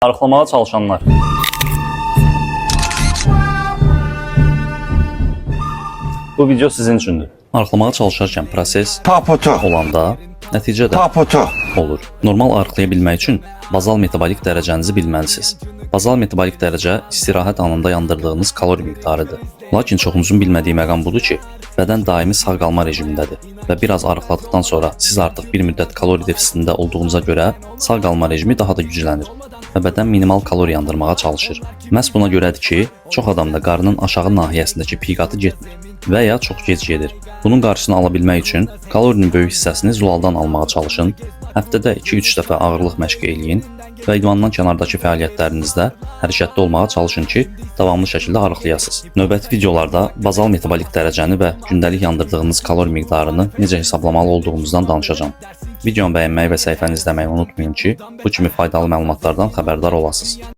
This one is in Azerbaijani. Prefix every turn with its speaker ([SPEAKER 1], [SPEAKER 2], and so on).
[SPEAKER 1] Arıqlamağa çalışanlar. Bu video sizin üçündür. Arıqlamağa çalışarkən proses
[SPEAKER 2] Paputu.
[SPEAKER 1] olanda nəticə də
[SPEAKER 2] Paputu.
[SPEAKER 1] olur. Normal arıqlaya bilmək üçün bazal metabolik dərəcənizi bilməlisiniz. Bazal metabolik dərəcə istirahət anında yandırdığınız kalori miqdarıdır. Lakin çoxunuzun bilmədiyi məqam budur ki, bədən daimi sağ qalma rejimindədir və biraz arıqladıqdan sonra siz artıq bir müddət kalori defisitində olduğunuza görə sağ qalma rejimi daha da güclənir və bədən minimal kalori yandırmağa çalışır. Məhz buna görədir ki, çox adamda qarnın aşağı nahiyəsindəki piqatı getmir və ya çox gec gedir. Bunun qarşısını ala bilmək üçün kalorinin böyük hissəsini zulaldan almağa çalışın, həftədə 2-3 dəfə ağırlıq məşqi eləyin və idmandan kənardakı fəaliyyətlərinizdə hərəkətli olmağa çalışın ki, davamlı şəkildə arıqlayasınız. Növbəti videolarda bazal metabolik dərəcəni və gündəlik yandırdığınız kalori miqdarını necə hesablamalı olduğumuzdan danışacağam. Videomu bəyənməyi və səhifəni izləməyi unutmayın ki, bu kimi faydalı məlumatlardan xəbərdar olasınız.